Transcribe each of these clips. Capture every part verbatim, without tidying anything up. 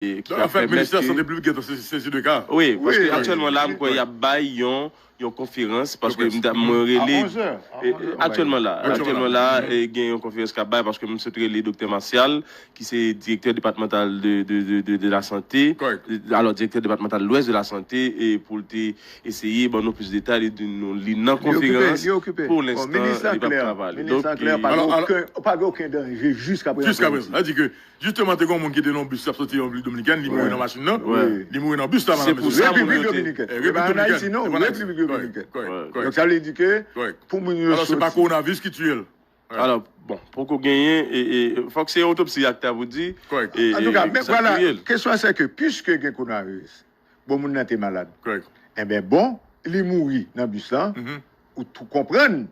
e, ki ka pèmèt ke... Anfèt, Ministè Sante Piblik gentan sezi de ka. Wi, paske aktyèlman la, m kwè y ap bay yon yon konferans, paske mwen rele... Aktyèlman la, aktyèlman la, e, gen yon konferans k ap bay, paske m sot rele Doktè Martial, ki se direktè depatmantal de, de, de, de, de la sante, alò, direktè depatmantal lwès de la sante, e pou l te eseye ban nou plis detay, li di nou li nan konferans, pou lenstan, li p ap ka pale. Donk, pa gen okenn danje jiska prezan. Jiska prezan. Sa di ke Jisteman, te gen yon moun ki te nan bis, l ap soti Repiblik Dominikèn, li mouri nan machin nan. Li mouri nan bis la, madanm mesye. Repiblik Dominikèn. Se pa ann Ayiti, non, Repiblik Dominikèn. Donk, sa vle di ke pou moun yo soti. Alò, se pa kowonaviris ki tiye l. Alò, bon, poko genyen, e, e, fòk se otopsi a ki ta pou di, e, e, ki sa k touye l. Antouka, men vwala, kesyon an se ke, piske gen kowonaviris, bon, moun nan te malad. Enben, bon, li mouri nan bis lan, ou tou konprann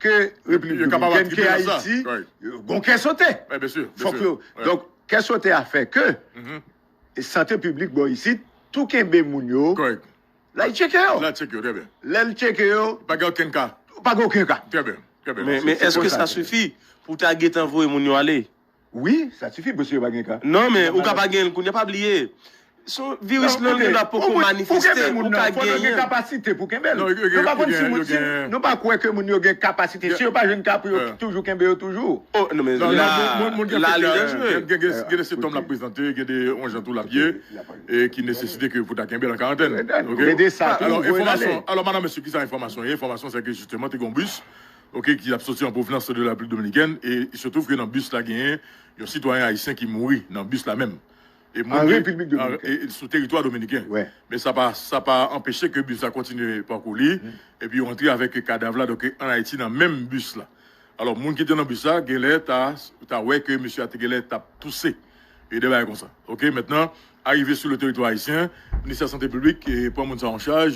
ke Repiblik Dominikèn, ke Ayiti, yo gon kè sote. Fòk yo. Donk, kè sote a fè ke e sante piblik bò isit tou kenbe moun yo. L al tcheke yo. Lè l tcheke yo, pa gen okenn ka. Pa gen okenn ka. Men, men èske sa sifi pou ta gentan voye moun yo ale? Wi, sa sifi, paske yo pa gen ka. Non, men ou ka pa genyen l kounye a, pa bliye. Se yon viris lan, li la poko manifeste, ou ka genyen. Fò gen kapasite pou kenbe l. Nou pa konn si moun, si nou pa kwè ke moun yo gen kapasite. Si yo pa jwenn ka pou yo toujou kenbe yo toujou. Oh, non, men la, la, li danjere. Gen, gen, gen de sentòm l ap prezante, gen de yon jan tou l ap ye, e ki nesesite ke pou ta kenbe l an karantèn. Alò, enfòmasyon, alò, madanm, mesye, ki sa enfòmasyon ye? Enfòmasyon, se ke jisteman, te gen yon bis, oke, ki ap soti an pwovenans de la Repiblik Dominikèn, e il se trouve ke nan bis la, genyen yon sitwayen ayisyen ki mouri nan bis la menm. E moun ki, an Repiblik Dominikèn. E, e sou teritwa dominiken. Men sa pa, sa pa anpeche ke bis la kontinye pakou li, epi yo antre avèk kadav la, donk, an Ayiti, nan menm bis la. Alò, moun ki te nan bis la, genlè ta, ta wè ke mesye a te genlè t ap touse. E de bagay konsa. Oke, mentnan, arive sou le teritwa ayisyen, Ministè Sante Piblik, e, pran moun sa an chaj,